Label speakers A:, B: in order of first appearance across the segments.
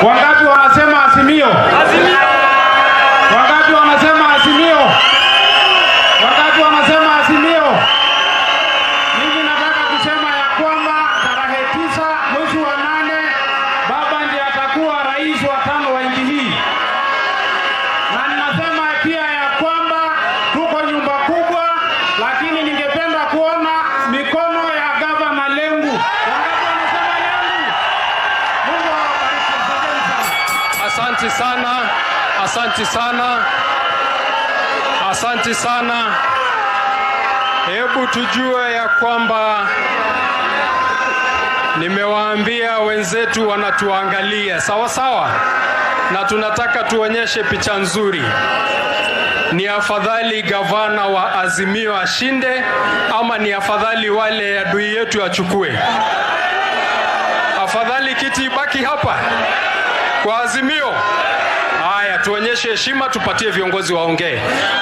A: Wangapi wanasema Azimio? Wangapi wanasema Azimio? Wangapi wanasema Azimio? Mimi nataka kusema ya kwamba tarehe 9 mwezi wa 8 baba ndiye atakuwa rais wa tano wa nchi hii, na ninasema pia ya kwamba tuko nyumba kubwa, lakini ningependa kuona mikono ya gavana Lenku. Wangapi wanasema Lenku? Mungu awabariki. Asanteni sana.
B: Asante sana, asante sana, asante sana. Hebu tujue ya kwamba nimewaambia wenzetu wanatuangalia sawa sawa, na tunataka tuonyeshe picha nzuri. Ni afadhali gavana wa Azimio ashinde ama ni afadhali wale adui yetu achukue? Afadhali kiti ibaki hapa kwa Azimio. Haya, tuonyeshe heshima, tupatie viongozi waongee.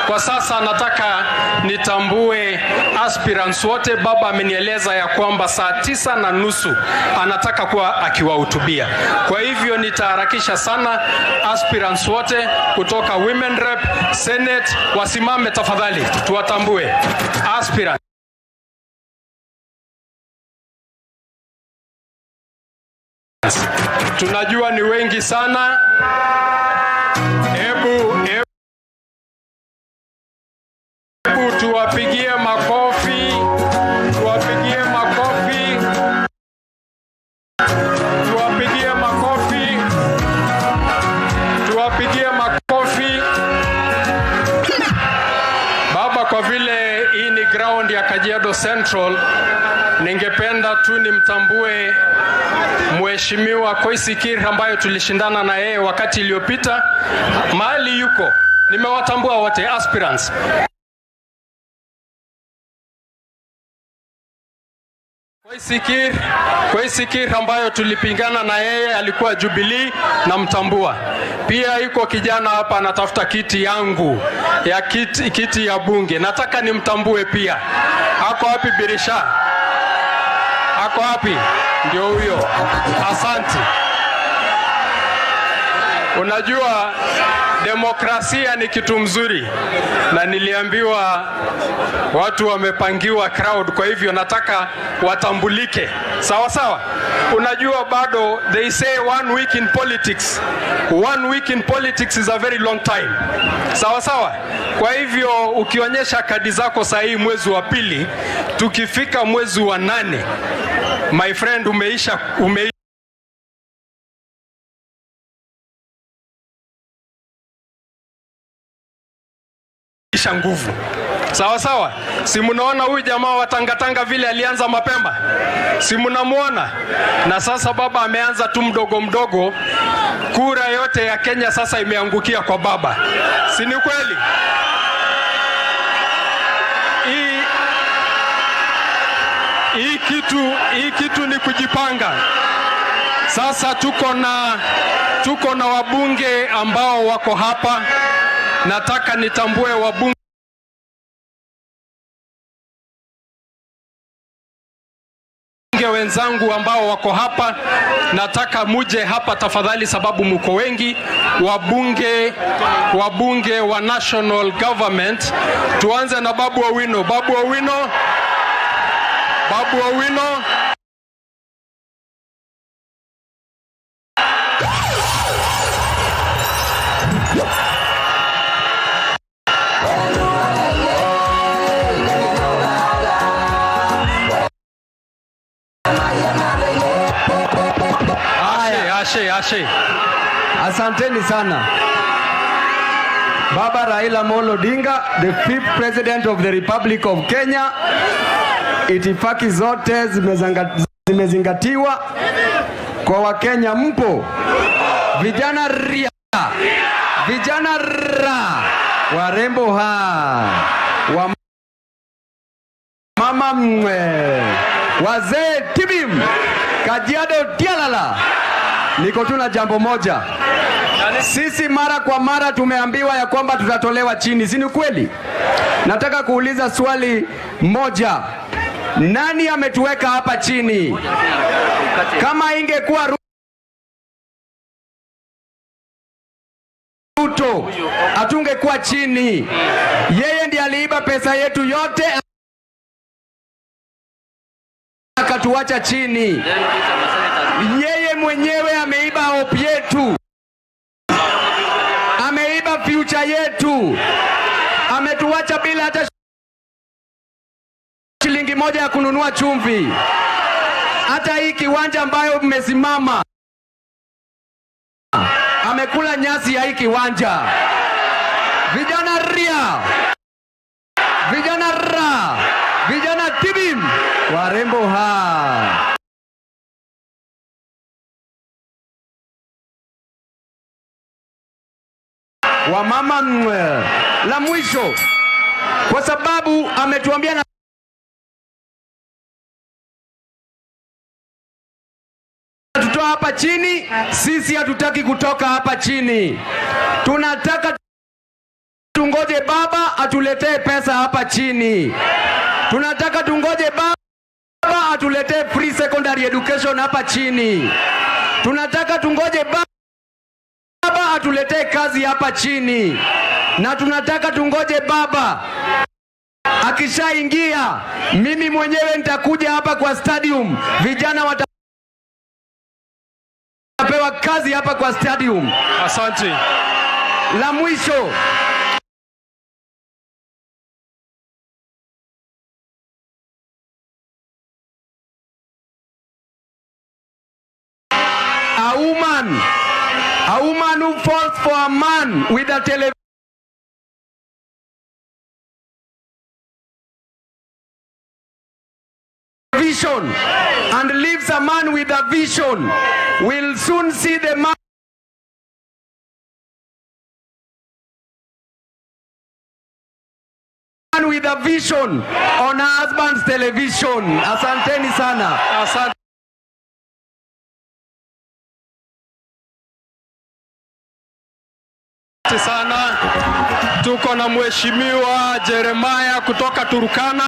B: Kwa sasa nataka nitambue aspirants wote. Baba amenieleza ya kwamba saa 9:30 anataka kuwa akiwahutubia. Kwa hivyo nitaharakisha sana aspirants wote kutoka Women Rep, Senate, wasimame tafadhali, tuwatambue aspirants. Tunajua ni wengi sana. Hebu tuwapigie makofi, tuwapigie makofi, tuwapigie makofi, tuwapigie makofi. Baba, kwa vile hii ni ground ya Kajiado Central, ningependa tu nimtambue Mheshimiwa Koisikir ambayo tulishindana na yeye wakati iliyopita, mahali yuko. Nimewatambua wote aspirants. Koisikir ambayo tulipingana na yeye alikuwa Jubilee na mtambua. Pia yuko kijana hapa anatafuta kiti yangu ya kiti ya bunge. Nataka nimtambue pia. Ako wapi Birisha? Ako wapi? Ndio huyo. Asante. Unajua demokrasia ni kitu mzuri, na niliambiwa watu wamepangiwa crowd, kwa hivyo nataka watambulike. Sawa sawa. Unajua bado they say one week in politics. One week in politics is a very long time. Sawa sawa. Kwa hivyo ukionyesha kadi zako sahihi mwezi wa pili, tukifika mwezi wa 8, my friend, umeisha nguvu. Sawa sawa. Si mnaona huyu jamaa wa Tangatanga vile alianza mapema? Si mnamuona? Na sasa baba ameanza tu mdogo mdogo. Kura yote ya Kenya sasa imeangukia kwa baba. Si ni kweli? Hii kitu ni kujipanga. Sasa tuko na wabunge ambao wako hapa. Nataka nitambue wabunge wenzangu ambao wako hapa. Nataka muje hapa tafadhali, sababu mko wengi. Wabunge wa national government. Tuanze na Babu Owino. Babu Owino. Babu Owino. Ashe, ashe.
C: Asanteni sana. Baba Raila Amolo Odinga, the 5th President of the Republic of Kenya. Itifaki zote zimezingatiwa. Kwa Wakenya mpo. Vijana ria. Vijana ra. Warembo ha. Wa mama mwe. Wazee tibim. Kajiado tialala. Niko tu na jambo moja. Sisi mara kwa mara tumeambiwa ya kwamba tutatolewa chini, si ni kweli? Nataka kuuliza swali moja. Nani ametuweka hapa chini? Kama ingekuwa Ruto hatungekuwa chini. Yeye ndiye aliiba pesa yetu yote akatuacha chini. Yeye mwenyewe ameiba hope yetu, ameiba future yetu, ametuacha bila hata shilingi moja ya kununua chumvi. Hata hii kiwanja ambayo mmesimama, amekula nyasi ya hii kiwanja. Vijana ria, vijana ra, vijana tibim, warembo ha. Wamama mwe. La mwisho, kwa sababu ametuambia na tutoa hapa chini, sisi hatutaki kutoka hapa chini. Tunataka tungoje baba atuletee pesa hapa chini. Tunataka tungoje baba atuletee free secondary education hapa chini. Tunataka tungoje baba atuletee kazi hapa chini. Na tunataka tungoje baba akishaingia, mimi mwenyewe nitakuja hapa kwa stadium, vijana watapewa kazi hapa kwa stadium.
B: Asante.
C: La mwisho, a woman who falls for a man with a television and leaves a man with a vision will soon see the man with a vision on her husband's television. Asanteni sana.
B: Asante sana. Tuko na Mheshimiwa Jeremiah kutoka Turkana,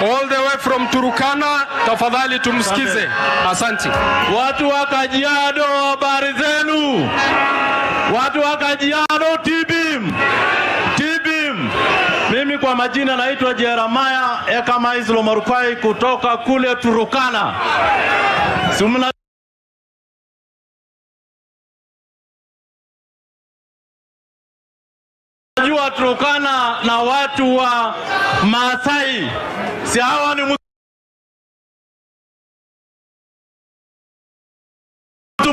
B: all the way from Turkana. Tafadhali tumsikize. Asante.
D: Watu wa Kajiado, habari zenu? Watu wa Kajiado, tibim. Tibim. Mimi kwa majina naitwa Jeremiah Ekamais Lomorukai kutoka kule Turkana. Sumna jua Turkana na watu wa Maasai, si hawa ni mtu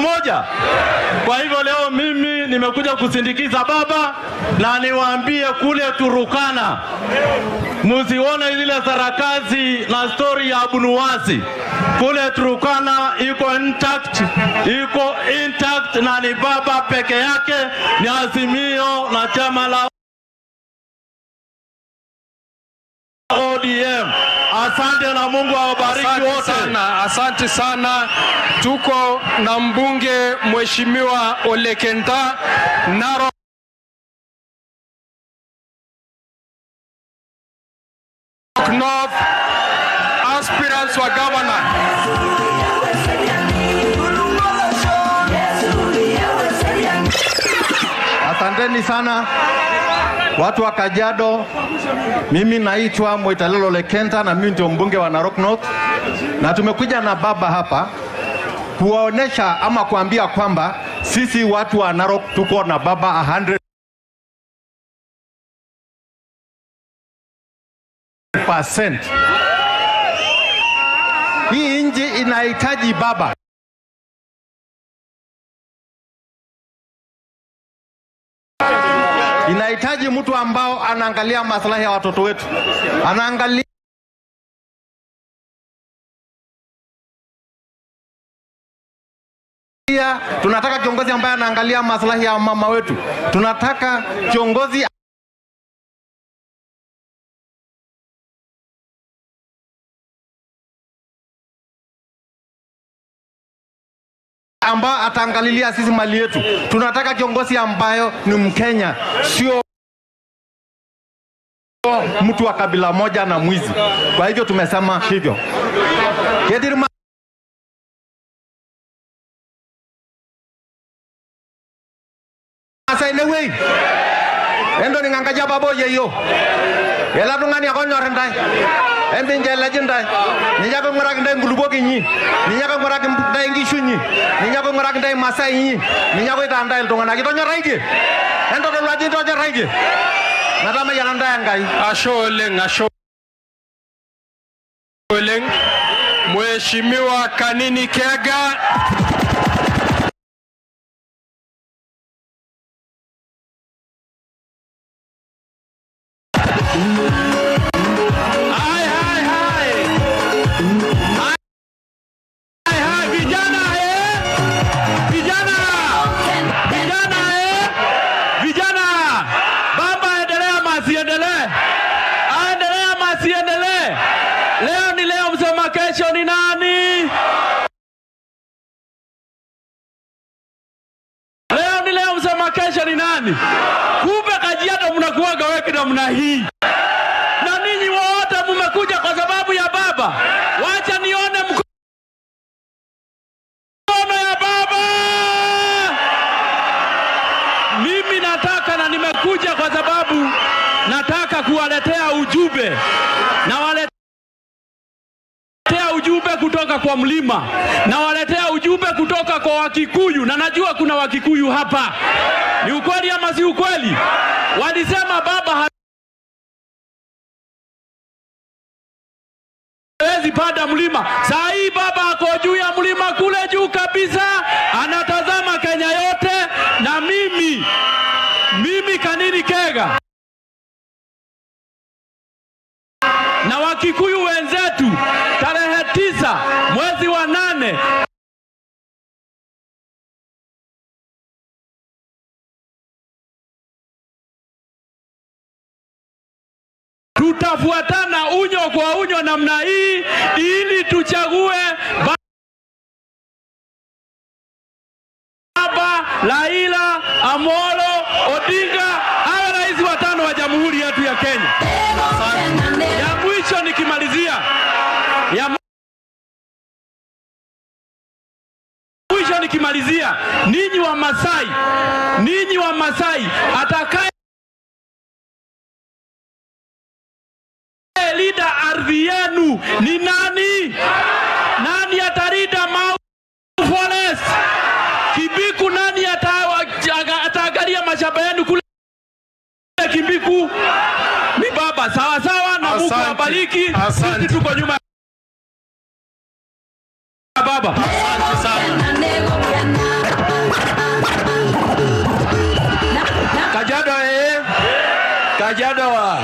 D: moja? Kwa hivyo leo mimi nimekuja kusindikiza baba na niwaambie kule Turkana, msione zile sarakazi na story ya Abunuwasi. Kule Turkana iko intact, iko intact na ni baba peke yake, ni Azimio na chama la ODM. Asante na Mungu awabariki wote.
B: Sana, asante sana. Tuko na mbunge Mheshimiwa Ole Kenta, Narok North, aspirants wa governor.
E: Asanteni sana watu wa Kajiado. Mimi naitwa Moitalel Ole Kenta na mimi ndio mbunge wa Narok North, na tumekuja na baba hapa kuwaonesha ama kuambia kwamba sisi watu wa Narok tuko na baba 100%. Hii nchi inahitaji baba. Inahitaji mtu ambao anaangalia maslahi ya watoto wetu. Anaangalia tunataka kiongozi ambaye anaangalia maslahi ya mama wetu. Tunataka kiongozi ambaye ataangalilia sisi mali yetu. Tunataka kiongozi ambayo ni Mkenya, sio mtu wa kabila moja na mwizi. Kwa hivyo tumesema hivyo.
F: Irmaasai enewuei. Entoning enkaji e baba oyieyio. Ele tung'ani ake onyor intae. Emincho elej intae. Ninye ake oing'uraki intae inkulupuok inyi. Ninye ake oing'uraki intae inkishu inyi. Ninye ake oing'uraki intae imasaa inyi. Ninye ake oitaa intae iltung'anak. Itonyorraitie? Entodolu ajo itonyorraitie. Metamayiana intae Enkai.
B: Ashe oleng, ashe oleng. Mheshimiwa Kanini Kega.
D: Hai, hai, hai. Hai, hai, vijana eh? Vijana! Vijana eh? Vijana! Baba endelea masiendelee. Aendelea masiendelee. Leo ni leo, msema kesho ni nani? Leo ni leo, msema kesho ni nani? Kumbe Kajiado mnakuwaga weki namna hii. Na ninyi wote mmekuja kwa sababu ya baba. Wacha nione mkono ya baba. Mimi nataka na nimekuja kwa sababu nataka kuwaletea ujumbe. Nawaletea ujumbe kutoka kwa mlima. Nawaletea ujumbe kutoka kwa Wakikuyu, na najua kuna Wakikuyu hapa. Ni ukweli ama si ukweli? Walisema baba hawezi panda mlima. Saa hii baba ako juu ya mlima kule juu kabisa, anatazama Kenya yote. Na mimi Kanini Kega na Wakikuyu wenzetu, tarehe 9 mwezi wa 8 tutafuatana unyo kwa unyo namna hii ili tuchague baba Raila Amolo Odinga awe rais wa 5 wa jamhuri yetu ya Kenya. Ya mwisho nikimalizia, ya mwisho nikimalizia, ninyi wa Masai, ninyi wa Masai, atakaye linda ardhi yenu ni nani? Nani atalinda Mau Forest? Kibiku, nani ataangalia mashamba yenu kule Kibiku? Ni baba. Sawa sawa, na Mungu awabariki. Sisi tuko nyuma ya baba.
B: Asante sana.
C: Kajiado eh? Kajiado wa.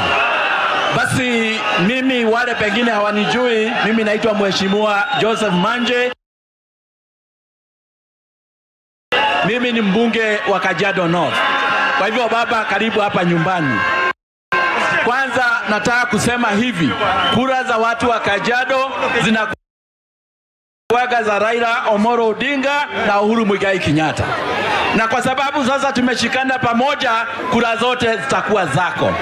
C: Basi mimi wale pengine hawanijui, mimi naitwa Mheshimiwa Joseph Manje. Mimi ni mbunge wa Kajiado North. Kwa hivyo baba, karibu hapa nyumbani. Kwanza nataka kusema hivi, kura za watu wa Kajiado zinakuwaga za Raila Omolo Odinga na Uhuru Muigai Kenyatta. Na kwa sababu sasa tumeshikana pamoja, kura zote zitakuwa zako.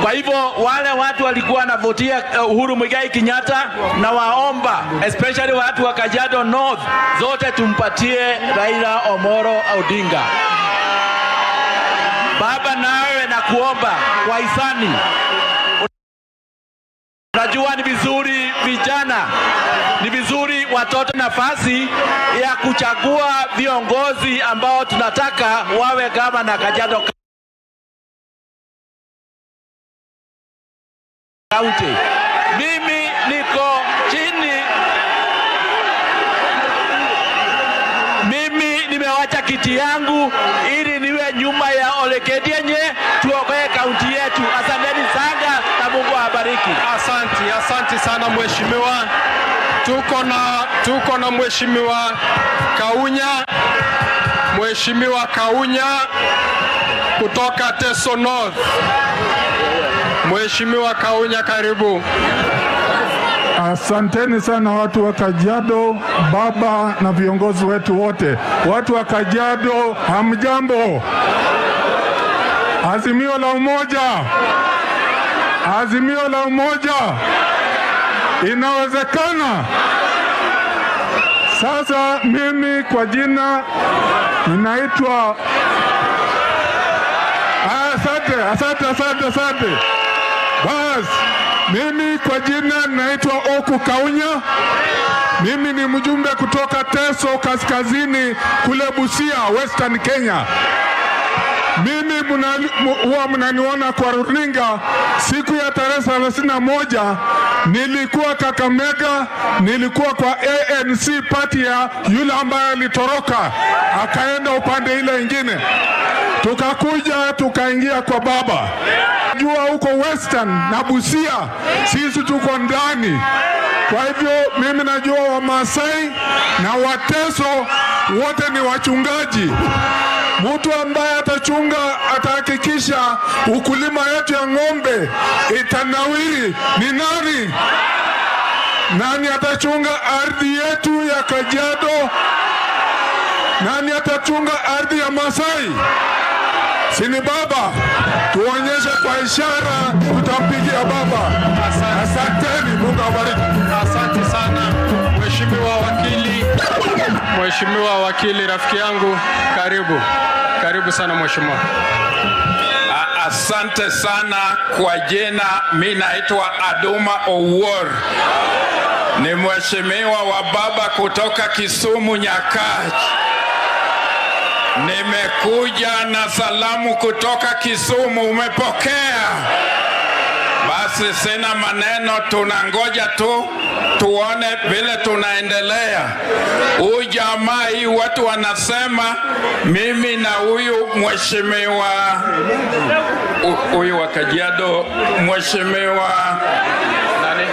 C: Kwa hivyo wale watu walikuwa wanavotia Uhuru Muigai Kenyatta, na waomba especially watu wa Kajiado North, zote tumpatie Raila Omolo Odinga. Baba, nawe na kuomba kwa hisani. Unajua ni vizuri vijana, ni vizuri watoto nafasi ya kuchagua viongozi ambao tunataka wawe gavana Kajiado County. Mimi niko chini. Mimi nimewacha kiti yangu ili niwe nyuma ya Ole Kedienye, tuokoe kaunti yetu. Asanteni sana na Mungu awabariki.
B: Asante, asante sana mheshimiwa. Tuko na mheshimiwa Kaunya. Mheshimiwa Kaunya kutoka Teso North. Mheshimiwa Kaunya, karibu.
G: Asanteni sana watu wa Kajiado, baba na viongozi wetu wote. Watu wa Kajiado, hamjambo? Azimio la Umoja, Azimio la Umoja, inawezekana. Sasa mimi kwa jina ninaitwa Asante, asante, asante, asante. Bas, mimi kwa jina naitwa Oku Kaunya. Mimi ni mjumbe kutoka Teso Kaskazini kule Busia, Western Kenya. Mimi huwa mnaniona kwa runinga. Siku ya tarehe 31 nilikuwa Kakamega, nilikuwa kwa ANC party ya yule ambaye alitoroka akaenda upande ile ingine, tukakuja tukaingia kwa baba. Jua huko Western na Busia sisi tuko ndani. Kwa hivyo mimi najua Wamasai na Wateso wote ni wachungaji. Mtu ambaye atachunga, atahakikisha ukulima yetu ya ng'ombe itanawiri ni nani? Nani atachunga ardhi yetu ya Kajiado? Nani atachunga ardhi ya Masai? Si ni baba? Tuonyeshe kwa ishara, tutampigia baba. Asanteni, Mungu awabariki.
B: Asante sana Mheshimiwa wakili. Mheshimiwa wakili, rafiki yangu, karibu. Karibu sana mheshimiwa.
H: Asante sana kwa jina, mi naitwa Aduma Owuor, ni mheshimiwa wa baba kutoka Kisumu Nyakach. Nimekuja na salamu kutoka Kisumu, umepokea? Basi sina maneno, tunangoja tu tuone vile tunaendelea. Huyu jamaa hii watu wanasema mimi na huyu mheshimiwa huyu wa Kajiado, mheshimiwa nani?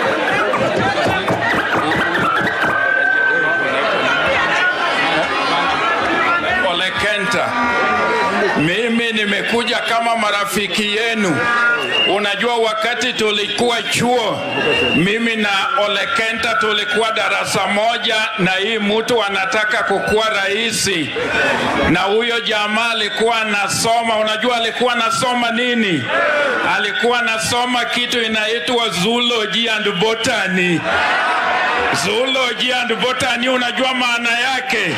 H: Ole Kenta. Mimi nimekuja kama marafiki yenu. Unajua wakati tulikuwa chuo, mimi na Ole Kenta tulikuwa darasa moja, na hii mtu anataka kukuwa rais, na huyo jamaa alikuwa anasoma. Unajua alikuwa anasoma nini? Alikuwa anasoma kitu inaitwa zoology and botany. Zoology and botany, unajua maana yake?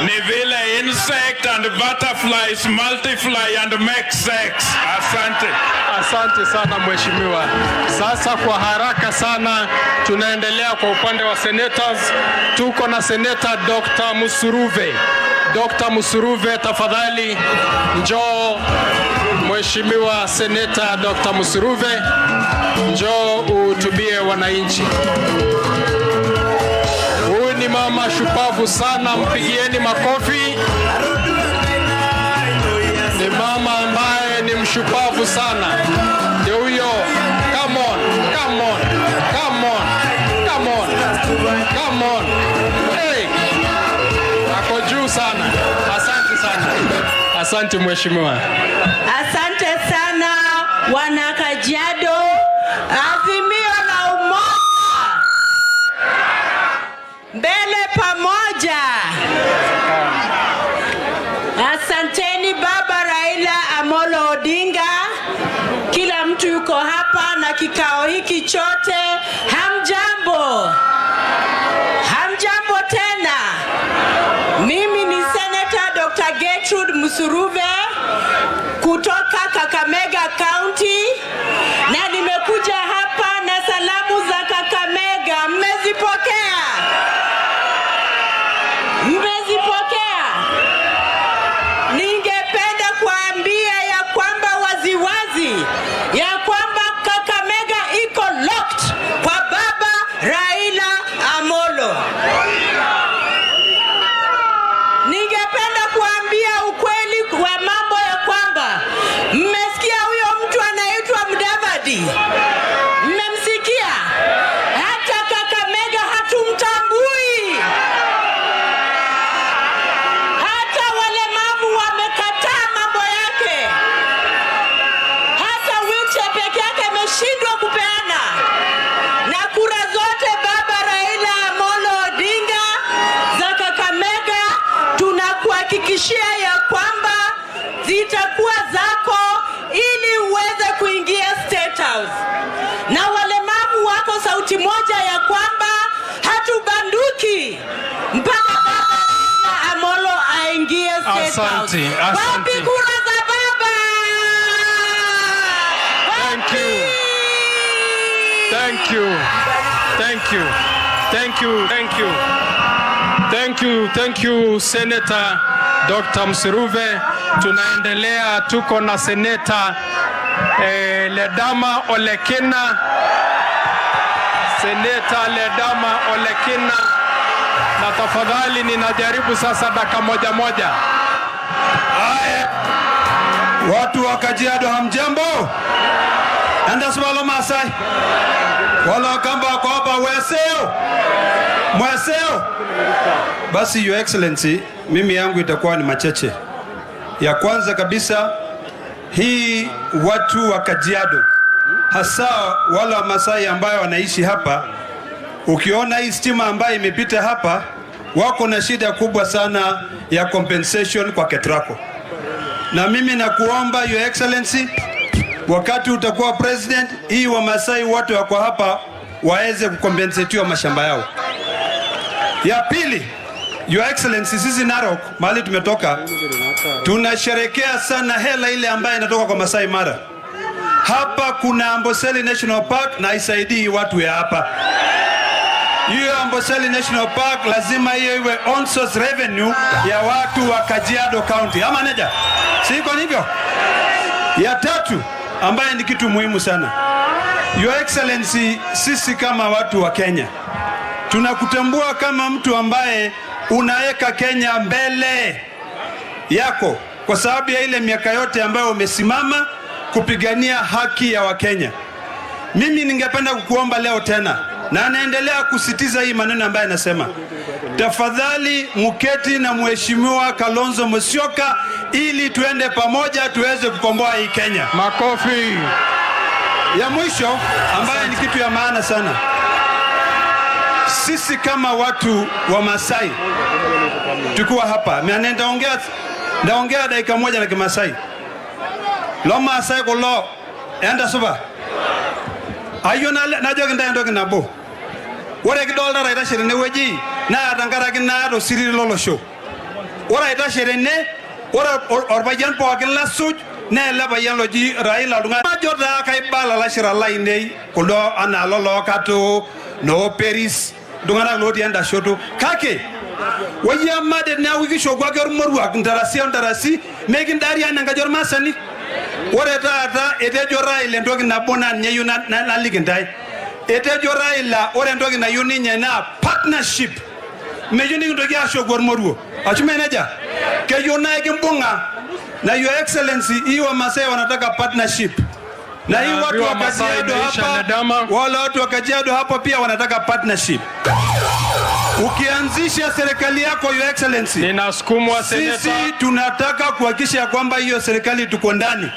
H: Ni vile insect and butterflies multiply and make sex. Asante.
B: Asante sana mheshimiwa. Sasa kwa haraka sana tunaendelea kwa upande wa senators. Tuko na Senator Dr. Musuruve. Dr. Musuruve, tafadhali njoo. Mheshimiwa Senator Dr. Musuruve, njoo uhutubie wananchi. Huyu ni mama shupavu sana, mpigieni makofi. Ni mama ambaye ni mshupavu sana. Ndio huyo. Come on, come on, come on, come on, come on. Hey, ako juu sana. Asante sana. Asante mheshimiwa.
I: Asante sana wana Kajiado. Azimio la umoja, mbele pamoja. Asanteni Baba Raila Amolo Odinga. Kila mtu yuko hapa na kikao hiki chote. Hamjambo? Hamjambo tena. Mimi ni Senator Dr. Gertrude Musuruve kutoka Kakamega County, na nimekuja hapa na salamu za Kakamega. Mmezipokea? Mmezipokea? Ningependa kuambia ya kwamba waziwazi ya kwamba Kakamega iko locked kwa Baba Raila Amolo. Ningependa kuambia ukweli wa mambo ya kwamba mmesikia huyo mtu anaitwa Mudavadi? Mmemsikia? Hata Kakamega hatumtambui. Hata walemavu wamekataa mambo yake. Hata wheelchair peke yake ameshindwa kupeana. Na kura zote Baba Raila Amolo Odinga za Kakamega tunakuhakikishia ya kwamba zitakuwa zako ili uweze kuingia State House. Na walemavu wako sauti moja ya kwamba hatubanduki mpaka Baba Raila Amolo aingie State House.
B: Asante, asante.
I: Wapi kura za baba?
B: Thank you. Thank you. Thank you. Thank you. Thank you. Thank you, Senator Dr. Msuruve. Tunaendelea, tuko na Seneta Ledama Olekina. Seneta Ledama Olekina, na tafadhali ninajaribu sasa dakika moja moja.
J: Haya, watu wa Kajiado hamjambo? Andaswalo Masai wala kamba kwa hapa weseo mweseo. Basi Your Excellency, mimi yangu itakuwa ni machache. Ya kwanza kabisa, hii watu wa Kajiado hasa wale wa Masai ambayo wanaishi hapa, ukiona hii stima ambayo imepita hapa, wako na shida kubwa sana ya compensation kwa Ketraco. Na mimi nakuomba Your Excellency, wakati utakuwa president, hii Wamasai wote wako hapa waweze kukompensetiwa mashamba yao. Ya pili, Your Excellency, sisi Narok mahali tumetoka tunasherekea sana hela ile ambayo inatoka kwa Masai Mara. Hapa kuna Amboseli National Park na isaidii watu ya hapa. Hiyo Amboseli National Park lazima hiyo iwe on source revenue ya watu wa Kajiado County. Ama neja? Si iko hivyo? Ya tatu ambaye ni kitu muhimu sana. Your Excellency, sisi kama watu wa Kenya tunakutambua kama mtu ambaye unaweka Kenya mbele yako kwa sababu ya ile miaka yote ambayo umesimama kupigania haki ya Wakenya. Mimi ningependa kukuomba leo tena, na naendelea kusitiza hii maneno ambayo nasema, tafadhali muketi na Mheshimiwa Kalonzo Musyoka ili tuende pamoja tuweze kukomboa hii Kenya.
B: Makofi.
J: Ya mwisho ambayo ni kitu ya maana sana, sisi kama watu wa Masai tukiwa hapa, ndaongea dakika moja na Kimasai. Lo Masai kulo enda suba ayo najoki ntae entoki nabo. Ore kidolta aitashe tenewueji naa tenkaraki naata osiriri lolosho. Ore aitashe tene, ore orpayian pookin lasuj naa ele payian loji Raila oltung'ani. Majo taa kaibala lashira lainei kuldo anaa lolookato noo Peris iltung'anak lootii enda shoto, kake woyiamade neeku kishokuaki ormoruak ntarasi o ntarasi mekintarian enkaji ormaasani. Ore taata etejo Raila entoki nabo naa ninye eyieu naliki ntae. Etejo Raila ore entoki nayieu ninye naa partnership. Meyieu nikintoki ashoku ormoruo. Ashu mee nejia? Keyieu naa ekimbung'a. Na Your Excellency, hii Wamasai wanataka partnership. Na hii watu wa Kajiado hapa, wala watu wa Kajiado hapa pia wanataka partnership. Ukianzisha serikali yako Your Excellency,
B: ninasukumwa seneta,
J: sisi tunataka kuhakikisha kwamba hiyo serikali tuko ndani,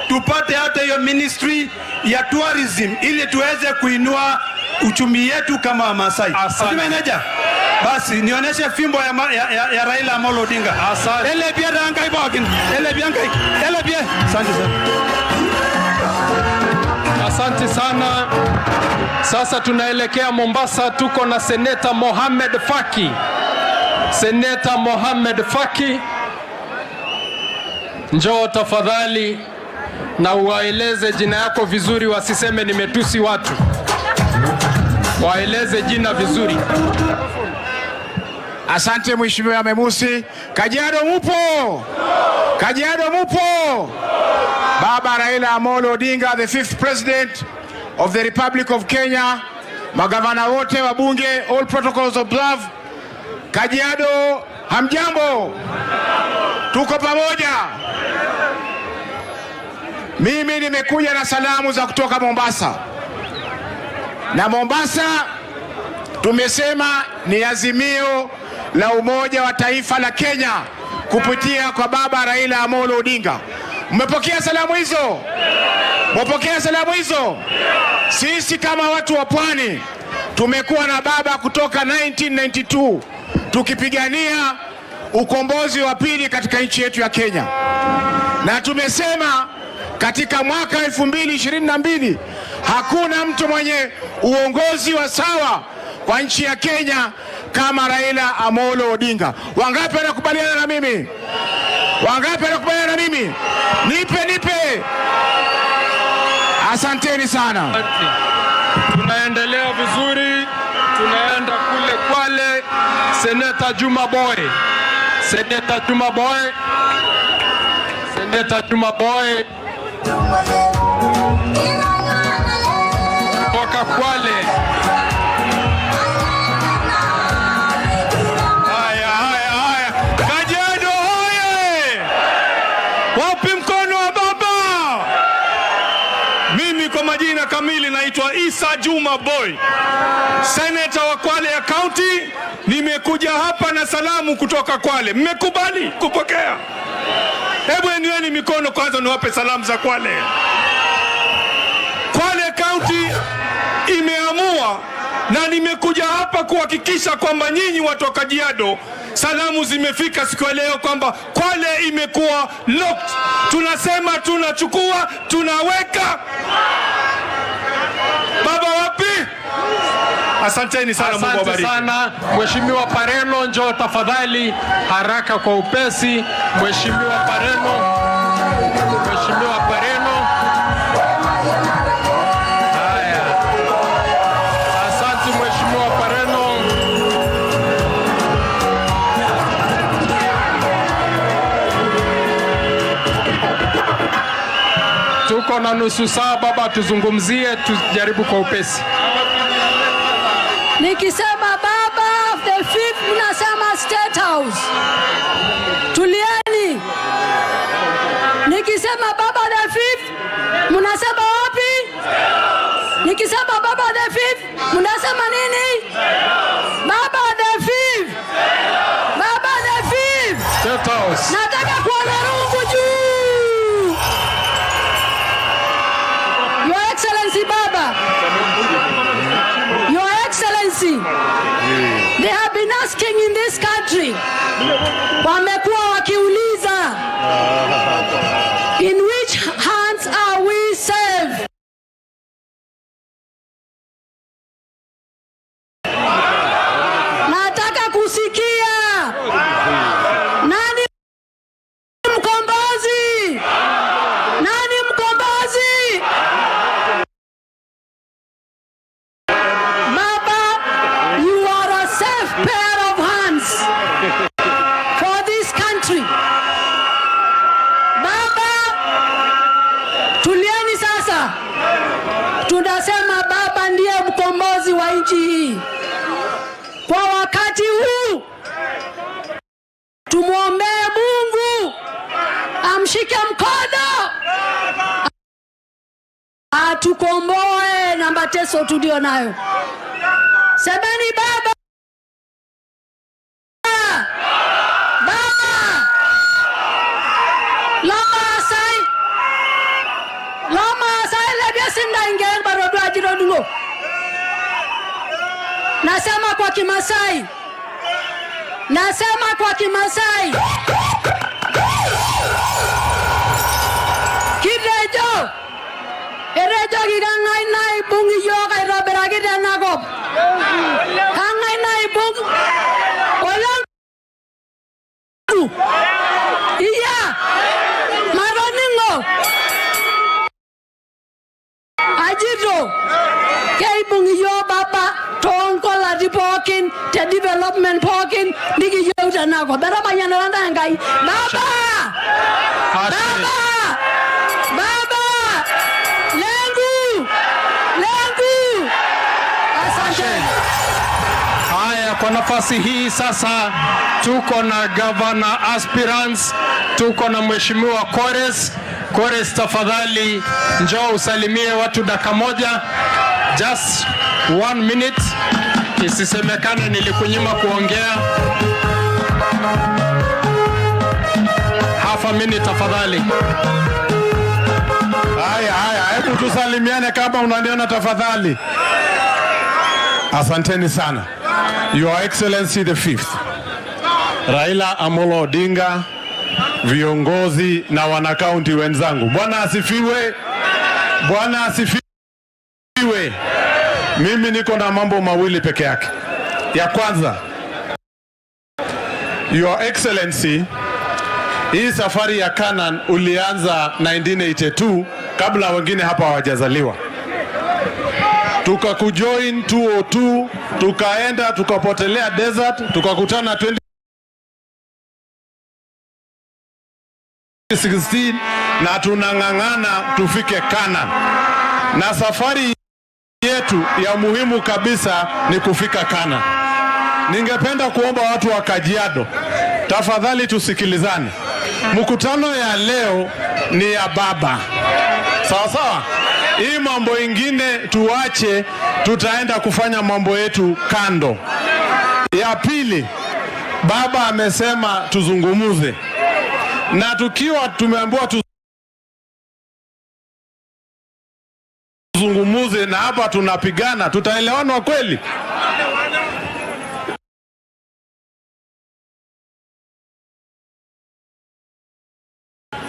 J: tupate hata hiyo ministry ya tourism ili tuweze kuinua uchumi yetu kama Wamasai.
B: Asante.
J: Manager, basi nionyeshe fimbo ya Raila Amolo Odinga.
B: Asante.
J: Ele pia dangai bokin. Ele pia ngai. Ele pia. Asante sana.
B: Asante sana. Sasa tunaelekea Mombasa, tuko na Seneta Mohamed Faki. Seneta Mohamed Faki, njoo tafadhali na uwaeleze jina yako vizuri, wasiseme nimetusi watu. Waeleze jina vizuri.
K: Asante Mheshimiwa Memusi. Kajiado mupo? Kajiado mupo? Baba Raila Amolo Odinga, the fifth president of the Republic of Kenya, magavana wote, wabunge, all protocols observed. Kajiado hamjambo? Tuko pamoja. Mimi nimekuja na salamu za kutoka Mombasa. Na Mombasa tumesema ni azimio la umoja wa taifa la Kenya kupitia kwa Baba Raila Amolo Odinga. Mmepokea salamu hizo? Mmepokea salamu hizo? Sisi kama watu wa pwani tumekuwa na baba kutoka 1992 tukipigania ukombozi wa pili katika nchi yetu ya Kenya. Na tumesema katika mwaka 2022 hakuna mtu mwenye uongozi wa sawa kwa nchi ya Kenya kama Raila Amolo Odinga. Wangapi wanakubaliana na mimi? Wangapi wanakubaliana na mimi? Nipe, nipe. Asanteni sana.
B: Tunaendelea vizuri, tunaenda kule Kwale. Seneta Juma Boy, Seneta Juma Boy, Seneta Juma Boy kutoka Kwale.
J: Haya, haya, haya. Kajiado hoye! Wapi mkono wa baba? Mimi kwa majina kamili naitwa Isa Juma Boy, seneta wa Kwale ya County. Nimekuja hapa na salamu kutoka Kwale. Mmekubali kupokea? Hebu enueni mikono kwanza niwape salamu za Kwale. Kwale County imeamua na nimekuja hapa kuhakikisha kwamba nyinyi watu wa Kajiado salamu zimefika siku ya leo kwamba Kwale imekuwa locked. Tunasema tunachukua, tunaweka. Baba wapi? Asanteni sana, Mungu
B: Asante
J: awabariki.
B: sana Mheshimiwa Pareno, njoo tafadhali haraka kwa upesi. Mheshimiwa Pareno, Mheshimiwa Pareno. Haya, asante Mheshimiwa Pareno. Tuko na nusu saa baba, tuzungumzie, tujaribu kwa upesi.
L: Nikisema baba the fifth, mnasema State House. Tulieni. Nikisema baba the fifth, mnasema wapi? Nikisema baba the fifth, mnasema nini? Baba the fifth. Baba the fifth.
B: State House.
L: Nataka kuona rungu juu. Your Excellency Baba. Your Excellency, they have been asking in this country, wamekuwa wakiuliza, in which hands are we safe? Nataka kusikia nani mkombozi? Nani mkombozi? Baba, you are a safe pair of hands for this country. Baba, tulieni sasa. Tunasema baba ndiye mkombozi wa nchi hii. Kwa wakati huu tumwombee Mungu amshike mkono atukomboe na mateso tulio nayo. Semeni baba. Baba. Lama asai. Lama asai lebia sinda ingeng barodu ajiro dungo. Nasema kwa Kimasai. Nasema kwa Kimasai. Kirejo. Erejo kikang'ai naibung iyiok aitobiraki tenakop. Kang'ai naibung Olenku. Iya. Matoning'o. Ajito. Keibung iyiok baba toonkolati pookin te development pookin nikiyieu tenakop. Etamayianata ntae Enkai. Baba! Baba! Baba! Lengu! Lengu! Asante.
B: Haya, kwa nafasi hii sasa tuko na governor aspirants, tuko na Mheshimiwa Kores. Kores, tafadhali njoo usalimie watu dakika moja, just 1 minute, isisemekane nilikunyima kuongea. Half a minute tafadhali.
G: Haya, haya, hebu tusalimiane kama unaniona tafadhali. Asanteni sana. Your Excellency the Fifth, Raila Amolo Odinga, viongozi na wanakaunti wenzangu. Bwana asifiwe. Bwana asifiwe. Mimi niko na mambo mawili peke yake. Ya kwanza, Your Excellency, hii safari ya Canaan ulianza 1982 kabla wengine hapa hawajazaliwa. tukakujoin 202, tukaenda tukapotelea desert, tukakutana 2016 na tunang'ang'ana tufike Canaan. Na safari yetu ya muhimu kabisa ni kufika Canaan. Ningependa kuomba watu wa Kajiado, tafadhali tusikilizane. Mkutano ya leo ni ya baba. Sawa sawa? Hii mambo ingine tuache, tutaenda kufanya mambo yetu kando. Ya pili, baba amesema tuzungumuze. Na tukiwa tumeambiwa tuzungumuze na hapa tunapigana, tutaelewana kweli?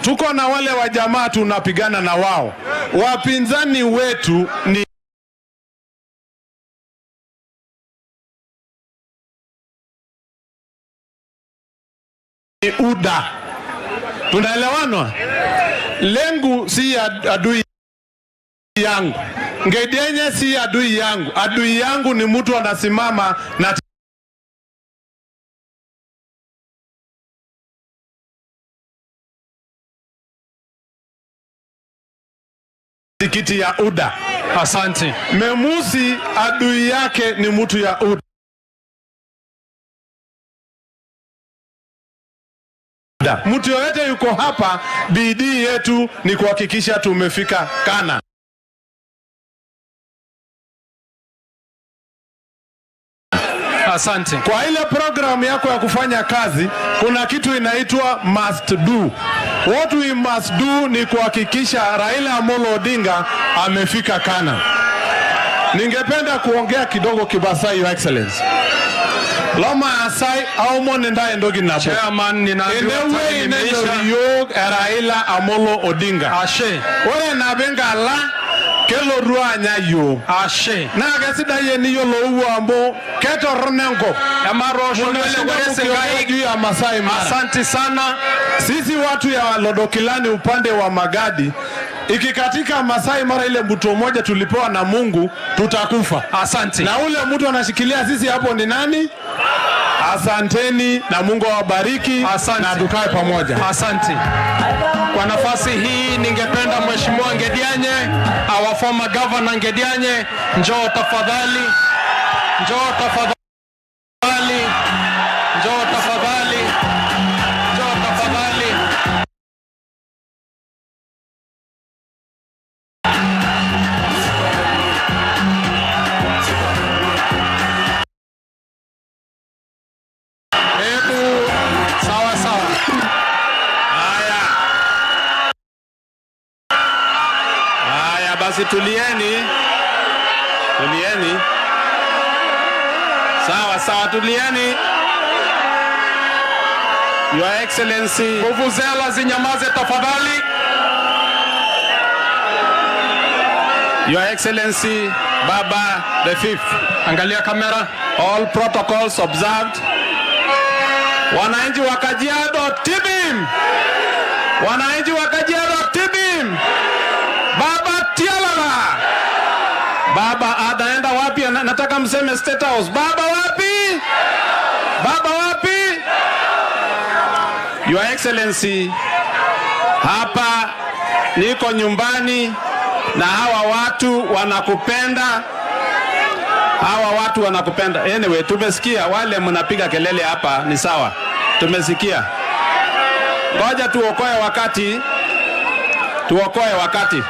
G: Tuko na wale wa jamaa tunapigana na wao. Wapinzani wetu ni UDA. Tunaelewana? Lengu si adui yangu. Ngedienye si adui yangu. Adui yangu ni mtu anasimama na tikiti ya UDA.
B: Asante.
G: Memusi adui yake ni mtu ya UDA. Mtu yoyote yuko hapa, bidii yetu ni kuhakikisha tumefika Kana.
B: Asante.
G: Kwa ile programu yako ya kufanya kazi, kuna kitu inaitwa must do. What we must do ni kuhakikisha Raila Amolo Odinga amefika Kana. Ningependa kuongea kidogo Kibasai, Your Excellency. Loma asai aumo nenda endogi nabo.
B: Chairman, ninaambiwa
G: time imeisha. Raila Amolo Odinga.
B: Ashe.
G: Ore nabenga la kelo ruanya yo.
B: Ashe.
G: Na kesida yeni yolo uambo ketoronengo. Juu ya Masai Mara.
B: Asante sana.
G: Sisi watu ya Lodokilani upande wa Magadi, ikikatika Masai Mara ile mtu mmoja tulipewa na Mungu, tutakufa.
B: Asante.
G: Na ule mtu anashikilia sisi hapo ni nani? Asanteni na Mungu awabariki.
B: Asante.
G: Na tukae pamoja.
B: Asante. Kwa nafasi hii ningependa Mheshimiwa Ngedianye, our former governor Ngedianye, njoo tafadhali. Njoo tafadhali. Njoo tafadhali. Njoo tafadhali. Hebu sawa sawa.
M: Haya. Haya basi tulieni. Tulieni. Sawa sawa tulieni. Your Excellency.
B: Vuvuzela zinyamaze tafadhali.
M: Your Excellency Baba the Fifth.
B: Angalia kamera.
M: All protocols observed. Wananchi wa Kajiado tibim. Wananchi wa Kajiado tibim. Baba tialala. Baba anaenda wapi? Nataka mseme State House. Baba wapi? Baba wapi? Your Excellency, hapa niko nyumbani na hawa watu wanakupenda. Hawa watu wanakupenda. Anyway, tumesikia wale mnapiga kelele hapa ni sawa. Tumesikia. Ngoja tuokoe wakati. Tuokoe wakati.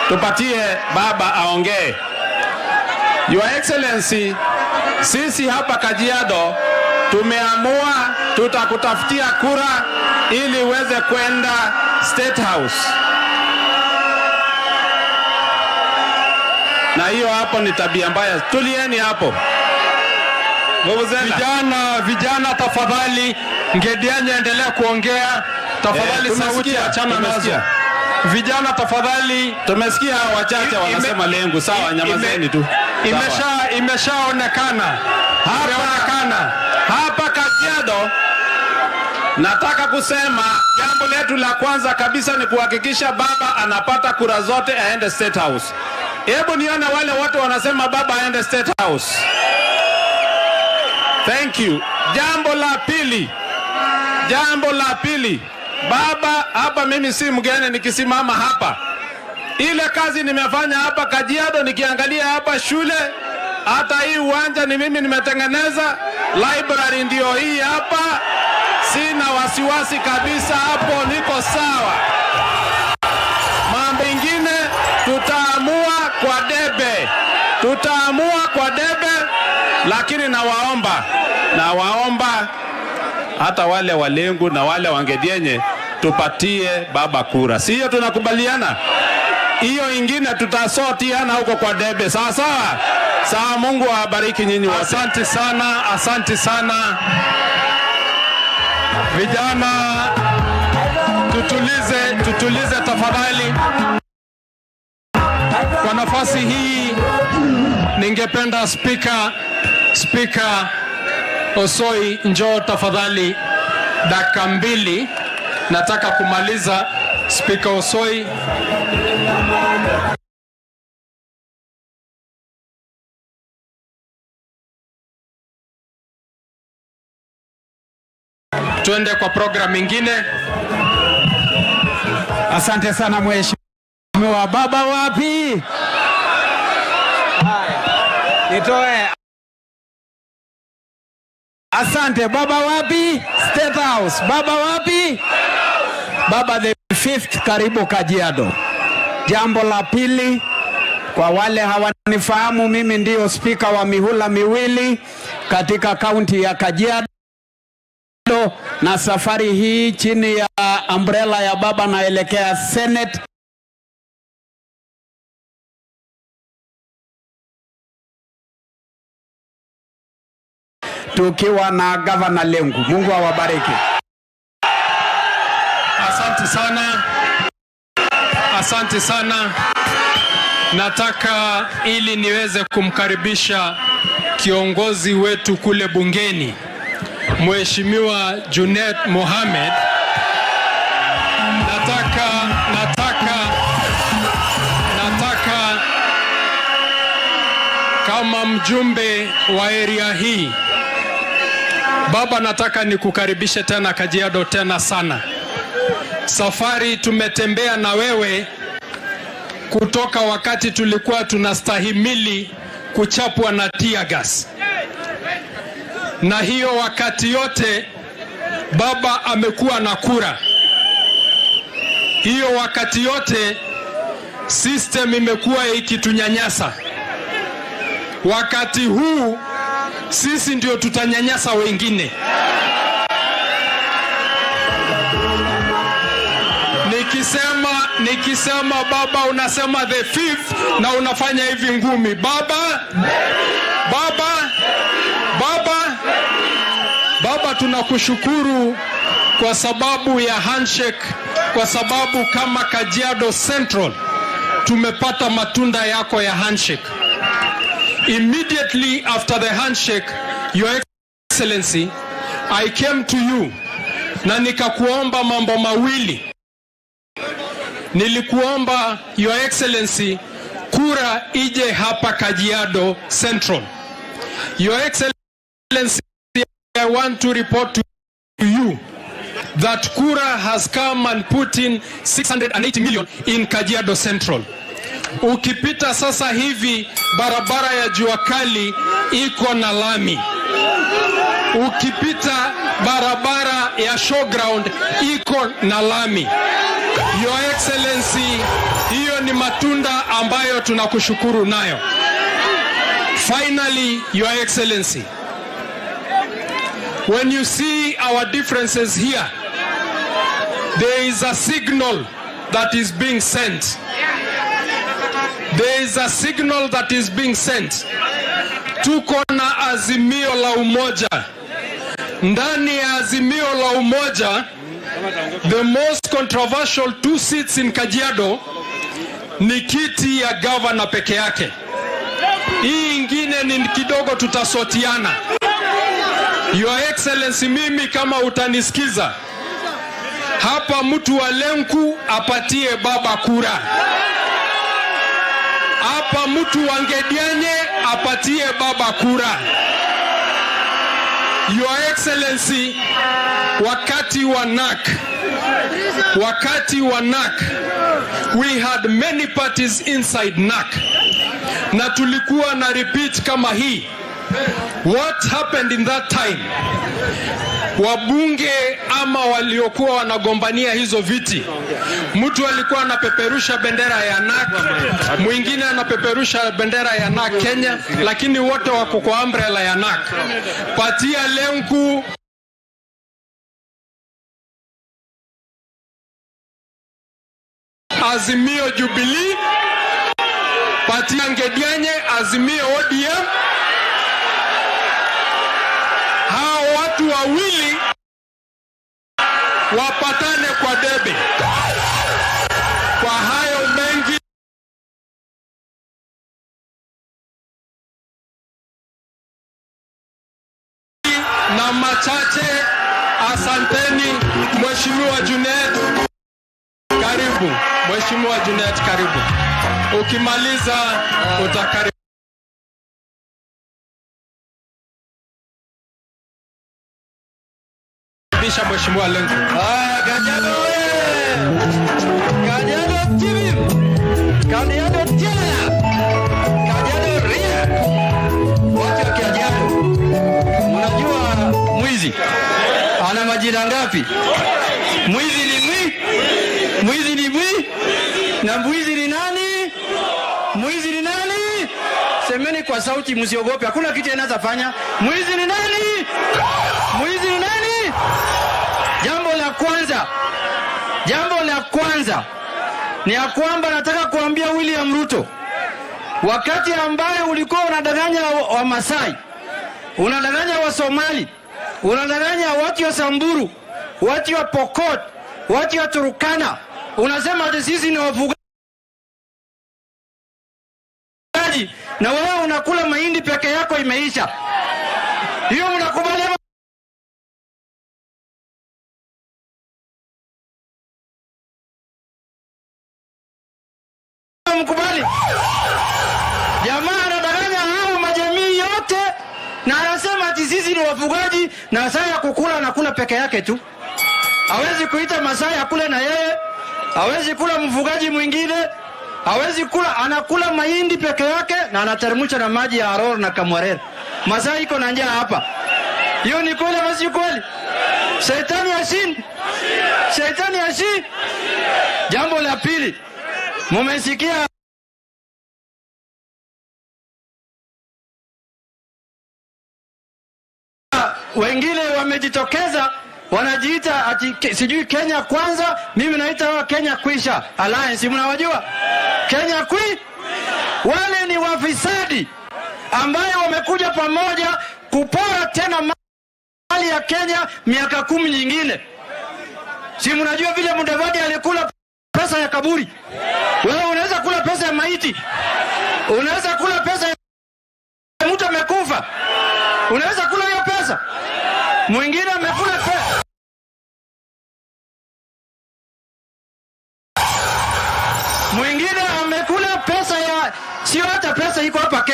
M: Tupatie baba aongee. Your Excellency, sisi hapa Kajiado tumeamua tutakutafutia kura ili uweze kwenda State House. Na hiyo hapo ni tabia mbaya. Tulieni hapo.
B: Vijana, vijana tafadhali, Ngedianye endelea kuongea. Tafadhali sauti achana nazo. Vijana tafadhali.
M: Tumesikia wachache wanasema lengo. Sawa, nyamazeni tu.
B: Imeshaonekana.
M: Hapa Kajiado nataka kusema jambo letu la kwanza kabisa ni kuhakikisha baba anapata kura zote aende State House. Hebu nione wale watu wanasema baba aende State House. Thank you. Jambo la pili, jambo la pili, baba hapa, mimi si mgeni nikisimama hapa. Ile kazi nimefanya hapa Kajiado, nikiangalia hapa shule, hata hii uwanja ni mimi nimetengeneza, library ndio hii hapa. Sina wasiwasi kabisa hapo, niko sawa. Mambo ingine tutaamua kwa debe, tutaamua kwa debe, lakini nawaomba, nawaomba hata wale Walengu na wale Wangedienye tupatie baba kura, sio? Tunakubaliana hiyo ingine tutasotiana huko kwa debe, sawa sawa. Sawa, Mungu awabariki nyinyi wote.
B: Asante sana, asante sana vijana, tutulize, tutulize tafadhali. Kwa nafasi hii ningependa Spika Osoi, njoo tafadhali, dakika mbili, nataka kumaliza. Spika Osoi. Tuende kwa program ingine.
A: Asante sana mheshimiwa. Baba wapi? Haya, nitoe. Asante. Baba wapi? State House. Baba wapi? Baba the fifth, karibu Kajiado. Jambo la pili, kwa wale hawanifahamu, mimi ndio spika wa mihula miwili katika kaunti ya Kajiado, na safari hii chini ya umbrella ya baba naelekea Senate. Tukiwa na Governor Lenku. Mungu awabariki.
B: Asante sana. Asante sana. Nataka ili niweze kumkaribisha kiongozi wetu kule bungeni, Mheshimiwa Junet Mohamed. Nataka kama mjumbe wa area hii, baba, nataka nikukaribishe tena Kajiado tena sana. Safari tumetembea na wewe kutoka wakati tulikuwa tunastahimili kuchapwa na tear gas. Na hiyo wakati yote baba amekuwa na kura. Hiyo wakati yote system imekuwa ikitunyanyasa. Wakati huu sisi ndio tutanyanyasa wengine. Nikisema baba unasema the fifth na unafanya hivi ngumi. Baba, baba, baba, baba, tunakushukuru kwa sababu ya handshake, kwa sababu kama Kajiado Central tumepata matunda yako ya handshake. Immediately after the handshake, Your Excellency, I came to you na nikakuomba mambo mawili. Nilikuomba, Your Excellency, kura ije hapa Kajiado Central. Your Excellency, I want to report to you that kura has come and put in 680 million in Kajiado Central. Ukipita sasa hivi barabara ya jua kali iko na lami. Ukipita barabara ya showground iko na lami. Your Excellency, hiyo ni matunda ambayo tunakushukuru nayo. Finally, Your Excellency, when you see our differences here, there is a signal that is being sent. There is a signal that is being sent. Tuko na azimio la umoja. Ndani ya azimio la umoja, the most controversial two seats in Kajiado ni kiti ya governor peke yake. Hii ingine ni kidogo tutasotiana. Your Excellency, mimi kama utanisikiza hapa, mtu wa Lenku apatie baba kura. Hapa Hapa mtu wa Ngedianye apatie baba kura. Your Excellency, wakati wa NAC, wakati wa NAC, we had many parties inside NAC, na tulikuwa na repeat kama hii. What happened in that time? Wabunge ama waliokuwa wanagombania hizo viti, mtu alikuwa anapeperusha bendera ya NAC, mwingine anapeperusha bendera ya NAC Kenya, lakini wote wako kwa umbrella ya NAC. Patia Lenku Azimio Jubilee, patia Ngedianye Azimio ODM. Hao watu wawili wapatane kwa debe. Kwa hayo mengi na machache, asanteni. Mheshimiwa Junet, karibu. Mheshimiwa Junet, karibu. Ukimaliza utakaribisha Mheshimiwa Lenku.
C: Haya, Kajiado oye! Kajiado TV! Kajiado tena! Kajiado ria! Watu wa Kajiado, mnajua mwizi ana majina ngapi? Mwizi ni mwi? Mwizi ni mwi? Na mwizi ni nani? Mwizi ni nani? Semeni kwa sauti, msiogope. Hakuna kitu anaweza fanya. Mwizi ni nani? Mwizi ni nani? Jambo la kwanza, jambo la kwanza ni ya kwamba nataka kuambia William Ruto, wakati ambaye ulikuwa unadanganya wa Masai, unadanganya wa Somali, unadanganya watu wa Samburu, watu wa Pokot, watu wa Turkana, unasema ati sisi ni wafugaji na wewe unakula mahindi peke yako, imeisha. Hiyo mnakubali ama mkubali? Jamaa anadanganya hao majamii yote na anasema ati sisi ni wafugaji, na saa ya kukula anakula peke yake tu. Hawezi kuita Masai akule na yeye, hawezi kula mfugaji mwingine, hawezi kula, anakula mahindi peke yake na anateremsha na maji ya Aror na Kamwarer. Masai iko na njaa hapa. Hiyo ni kweli ama si kweli? Shetani ashindi. Shetani ashindi. Jambo la pili, mumesikia wengine wamejitokeza wanajiita ati sijui Kenya kwanza, mimi naita wao Kenya kwisha Alliance, mnawajua? Kenya kwi? Wale ni wafisadi ambaye wamekuja pamoja kupora tena mali ya Kenya miaka 10 nyingine. Si mnajua vile Mudavadi alikula pesa ya kaburi? Wewe unaweza kula pesa ya maiti? Unaweza kula pesa ya mtu amekufa? Unaweza kula hiyo pesa? Mwingine amekula pesa. Mwingine amekula pesa ya, sio hata pesa iko hapa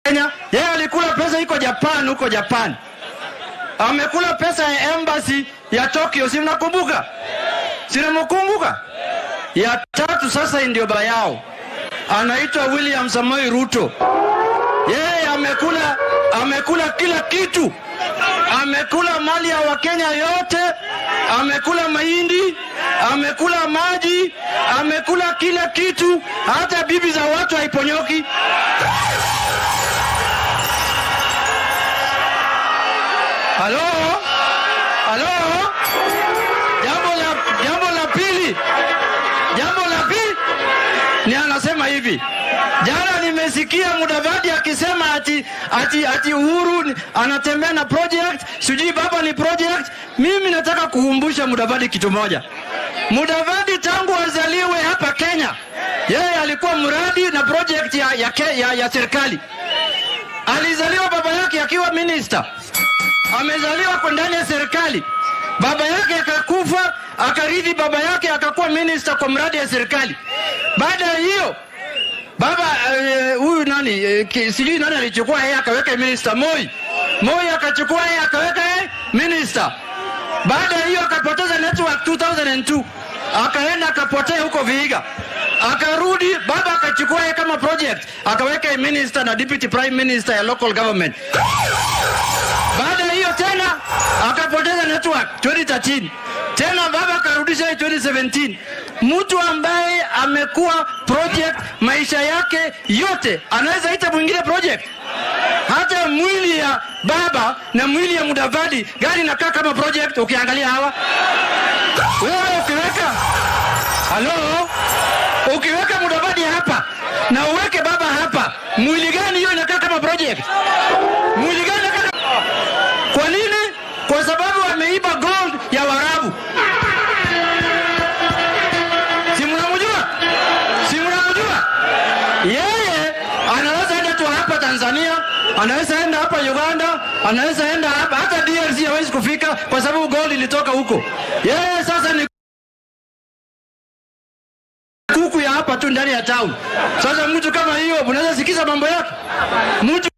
C: Kenya. Yeye alikula pesa iko Japan, huko Japan. Amekula pesa ya embassy ya Tokyo, si mnakumbuka? Si mnakumbuka? Ya tatu sasa ndio baba yao. Anaitwa William Samoei Ruto. Yeye amekula kila kitu. Amekula mali ya Wakenya yote, amekula mahindi, amekula maji, amekula kila kitu, hata bibi za watu haiponyoki. Halo? Halo? Jambo la pili. Jambo la pili ni anasema hivi. Jana nimesikia Mudavadi akisema ati Uhuru anatembea na project, sijui baba ni project. Mimi nataka kukumbusha Mudavadi kitu moja. Mudavadi tangu azaliwe hapa Kenya, yeye alikuwa mradi na project ya serikali. Alizaliwa baba yake akiwa minister. Amezaliwa kwa ndani ya serikali. Baba yake akakufa, akarithi baba yake akakuwa minister kwa mradi ya serikali. Baada ya hiyo Baba huyu nani sijui nani alichukua yeye akaweka minister Moi. Moi akachukua yeye akaweka minister. Baada hiyo akapoteza network 2002. Akaenda akapotea huko Vihiga. Akarudi baba akachukua yeye kama project, akaweka minister na deputy prime minister ya local government. Baada hiyo tena akapoteza network 2013. Tena baba akarudisha 2017. Mtu ambaye amekuwa project maisha yake yote anaweza ita mwingine project? Hata mwili ya baba na mwili ya Mudavadi gari inakaa kama project ukiangalia hawa. Wewe ukiweka halo, ukiweka Mudavadi hapa na uweke baba hapa, mwili gani hiyo inakaa kama project? Mwili gani inakaa? Kwa nini? Kwa sababu ameiba gold ya Waarabu. Si mnamjua? Si mnamjua? Yeye anaweza enda tu hapa Tanzania, anaweza enda hapa Uganda, anaweza enda hapa hata DRC hawezi kufika kwa sababu gold ilitoka huko. Yeye sasa ni kuku ya hapa tu ndani ya town. Sasa mtu kama hiyo unaweza sikiza mambo yake? Mtu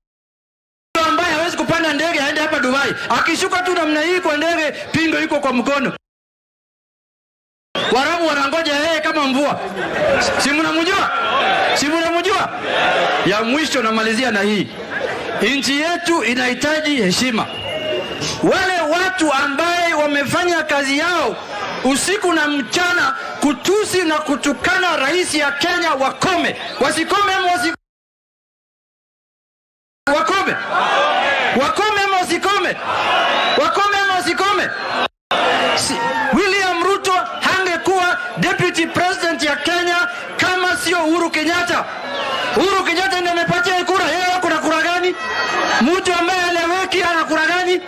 C: ambaye hawezi kupanda ndege aende hapa Dubai, akishuka tu namna hii kwa ndege, pingo iko kwa mkono. Warabu wanangoja yeye kama mvua. Si mnamjua? Si mnamjua? Ya mwisho namalizia na hii. Nchi yetu inahitaji heshima. Wale watu ambaye wamefanya kazi yao usiku na mchana kutusi na kutukana rais ya Kenya wakome. Wasikome ama wakome. Wakome ama wasikome. Wakome ama wasikome. William Ruto hangekuwa deputy president ya Kenya kama sio Uhuru Kenyatta. Uhuru Kenyatta ndiye amepatia kura. Yeye kuna kura gani? Mtu ambaye eleweki ana kura gani?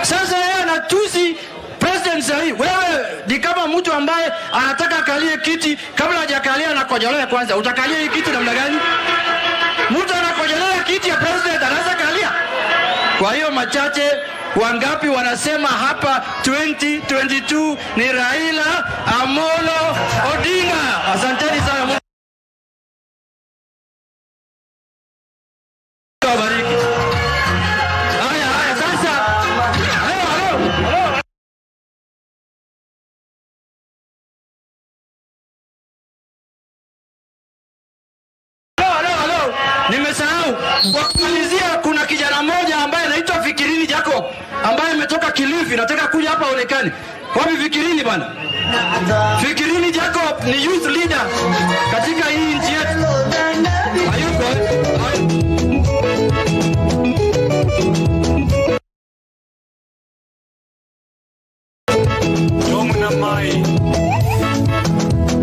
C: Sasa yeye anatusi president sahi. Wewe ni kama mtu ambaye anataka akalie kiti, kabla hajakalia anakojolea kwanza. Utakalia hii kiti namna gani? Mtu anakojolea kiti ya president anaweza kalia? Kwa hiyo machache, wangapi wanasema hapa 2022 ni Raila Amolo Odinga? Asanteni sana. Mungu awabariki. Haya, haya sasa. Halo, halo. Halo, halo. Nimesahau. Kwa kumalizia, kuna kijana mmoja ambaye anaitwa Fikirini Jacob ambaye ametoka Kilifi, nataka kuja hapa aonekane. Wapi Fikirini bana? Fikirini Jacob ni youth leader katika hii nchi yetu. Hayuko.
N: Tomuna mai.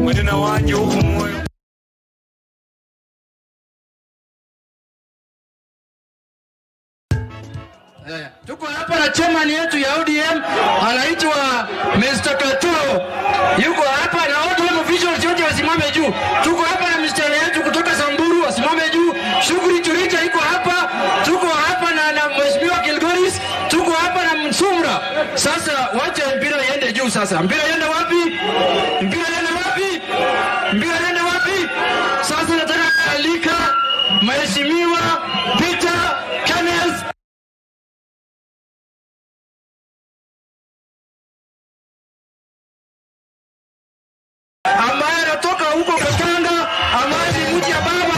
N: Mwendena wanje huku moyo.
C: Tuko hapa na chairman yetu ya ODM anaitwa Mr. Katuro. Yuko hapa na ODM officials wote wasimame juu. Tuko hapa na Mr. yetu kutoka Samburu wasimame juu. Shughuli Churicha yuko hapa. Tuko hapa na Mheshimiwa Kilgoris. Tuko hapa na Msumra. Sasa wacha mpira iende juu sasa. Mpira iende wapi? Mpira iende wapi? Mpira iende wapi? Sasa nataka kualika Mheshimiwa Peter Kenneth ambaye anatoka huko Katanga, ambaye ni mji ya baba.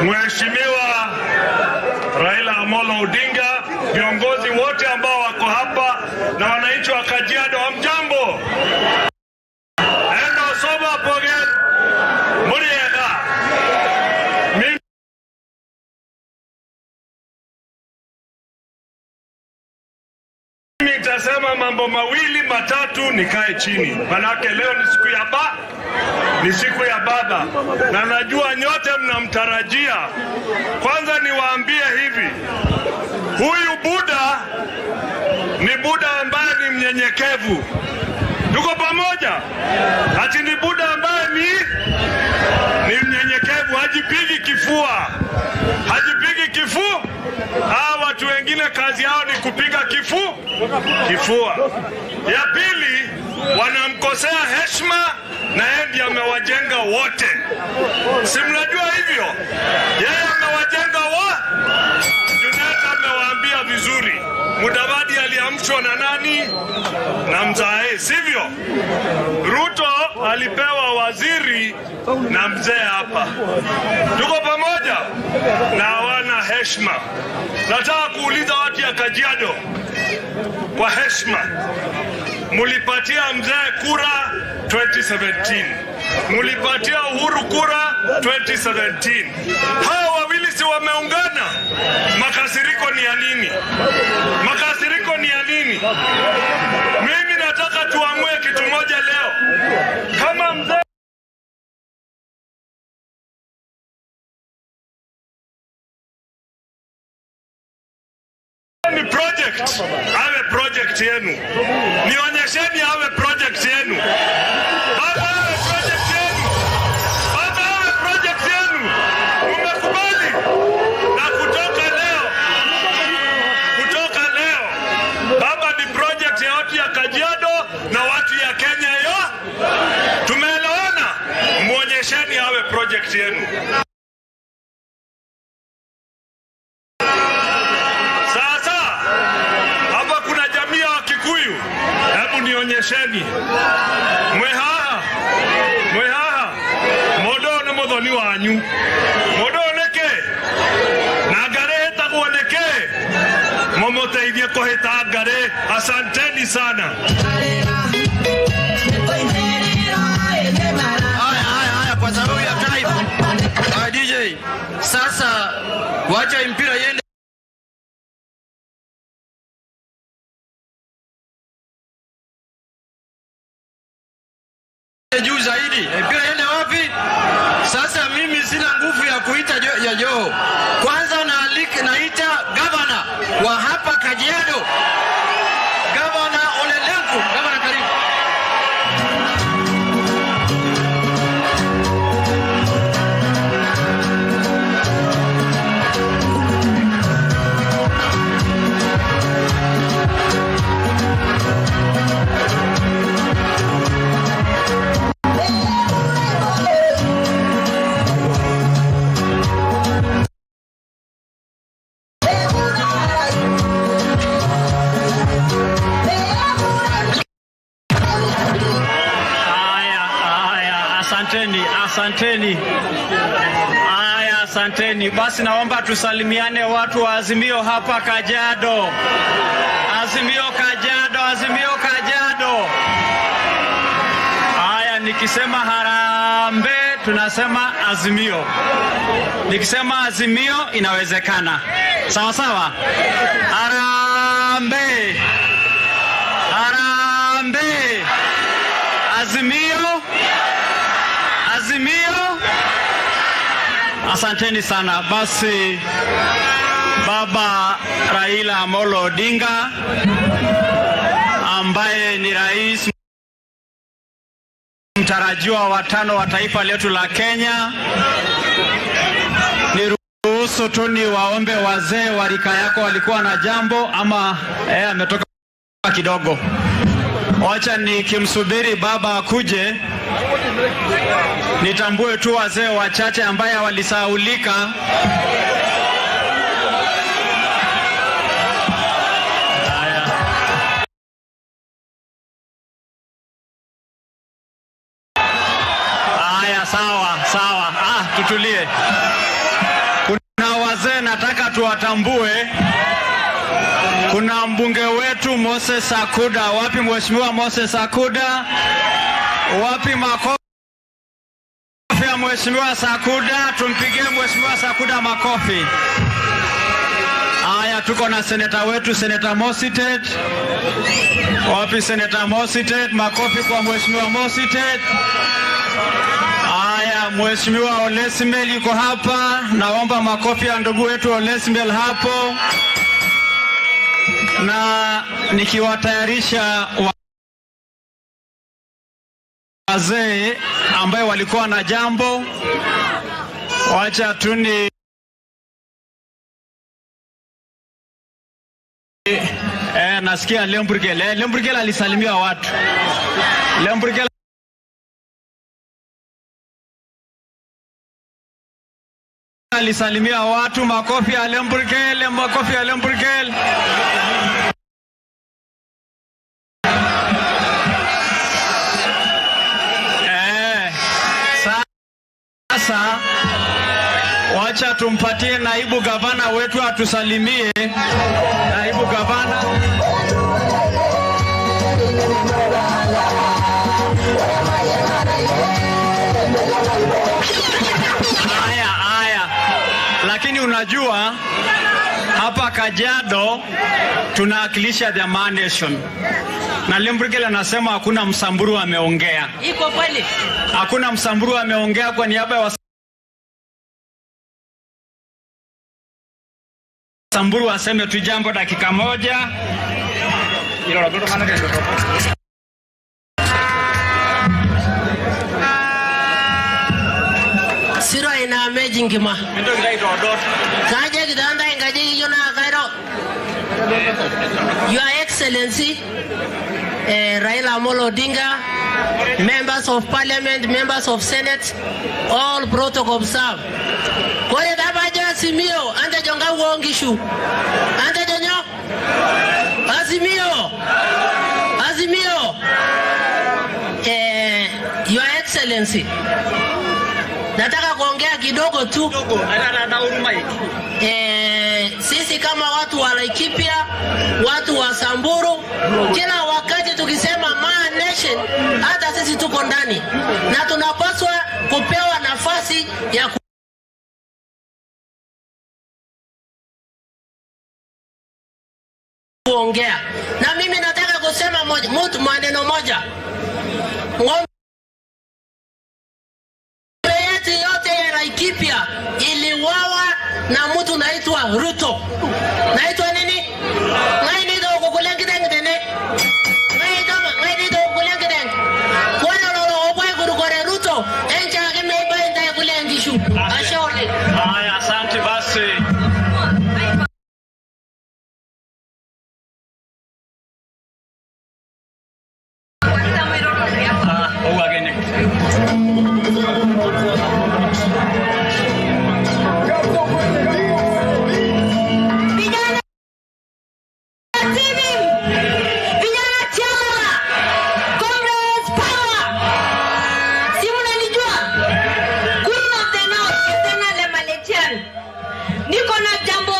N: Mheshimiwa Raila Amolo Odinga, viongozi wote ambao wako hapa na wananchi wa Kajiado, hamjambo? Endo soba pogen muriega. Mimi Nitasema mambo mawili matatu nikae chini. Manake leo ni siku ya ni siku ya baba, na najua nyote mnamtarajia. Kwanza niwaambie hivi, huyu Buda ni Buda ambaye ni mnyenyekevu. Tuko pamoja? Ati ni Buda ambaye ni mnyenyekevu, hajipigi kifua. Hajipigi kifua. Hawa watu wengine kazi yao ni kupiga kifua. Ya pili, wanamkosea heshima na yeye ndiye amewajenga wote. Si mnajua hivyo? Yeye amewajenga wote. Junet amewaambia vizuri. Mudavadi aliamshwa na nani? Na mzae, sivyo? Ruto alipewa waziri na mzee hapa. Tuko pamoja? Na hawana heshima. Nataka kuuliza watu ya Kajiado kwa heshima. Mulipatia mzee kura 2017. Mulipatia Uhuru kura 2017. Hawa wawili si wameungana? Makasiriko ni ya nini? Makasiriko ni ya nini? Mimi nataka tuamue kitu moja leo. Kama mzee ni project, awe project yenu. Nionyesheni awe project yenu. Baba awe project yenu. Baba awe project yenu. Umekubali? Na kutoka leo, baba ni project ya watu ya Kajiado na watu ya Kenya yo. Tumeelewana? Muonyesheni awe project yenu. Nionyesheni. Mwehaha. Mwehaha. Modo ni muthoni wanyu. Modo neke. Na ngare hetagwo neke. Mumuteithie kuhita ngare. Asanteni sana.
C: Haya kwa sababu ya time. DJ, sasa wacha mpira iende juu zaidi. Mpira iende wapi? Sasa mimi sina nguvu ya kuita ya Joho. Kwanza naita governor wa hapa Kajiado, Governor Ole Lenku. Governor, karibu.
B: Asanteni. Aya, asanteni. Basi naomba tusalimiane watu wa Azimio hapa Kajiado. Azimio Kajiado, Azimio Kajiado. Aya, nikisema harambee tunasema Azimio. Nikisema Azimio inawezekana. Sawa sawa? Harambee. Harambee. Azimio. Azimio. Asanteni sana. Basi Baba Raila Amolo Odinga ambaye ni rais mtarajiwa wa 5 wa taifa letu la Kenya, niruhusu tu ni waombe wazee wa rika yako walikuwa na jambo ama ametoka kidogo. Wacha nikimsubiri baba akuje, nitambue tu wazee wachache ambaye walisahaulika. Haya, sawa sawa. Tutulie. Kuna wazee nataka tuwatambue. Kuna mbunge wetu Moses Akuda. Wapi Mheshimiwa Moses Akuda? Wapi makofi ya Mheshimiwa Sakuda? Tumpigie Mheshimiwa Sakuda makofi. Haya,
J: tuko na seneta wetu, Seneta Mositet. Wapi Seneta Mositet? Makofi kwa Mheshimiwa Mositet. Haya, Mheshimiwa Olesimel yuko hapa, naomba makofi ya ndugu wetu Olesimel hapo, na nikiwatayarisha wazee ambaye walikuwa na jambo, wacha tu ni nasikia Lemburgel. Lemburgel alisalimia watu. Lemburgel alisalimia watu. Makofi ya Lemburgel, makofi ya Lemburgel. Sasa wacha tumpatie naibu gavana wetu atusalimie. Naibu gavana. Haya, haya. Lakini unajua hapa Kajiado tunawakilisha the Man Nation. Na Lemburgel anasema hakuna Msamburu ameongea.
I: Iko kweli?
J: Hakuna Msamburu ameongea kwa niaba ya Samburu aseme tu jambo dakika moja.
O: Siro ina amazing ma. Kaje kidanda ingaje yona kairo. Your Excellency, Raila Amolo Odinga, members of Parliament, members of Senate, all protocol observed. Kore dabajo Azimio, ante jonga uongishu. Ante jonyo? Azimio. Azimio. Your Excellency, nataka kuongea kidogo tu. Sisi kama watu wa Laikipia, watu wa Samburu, kila wakati tukisema Man Nation, hata sisi tuko ndani na tunapaswa kupewa nafasi ya kuongea. Na mimi nataka kusema maneno moja. Ng'ombe yetu yote ya Laikipia iliwawa na mtu naitwa Ruto. Naitwa nini? Ngai do kukulengideng tene. Ngai do ngai do kukulengideng. Kwa lolo obwe kurukore Ruto, encha kimeiba nda kulengishu. Ashauri.
J: Haya, asante basi.
P: Niko na jambo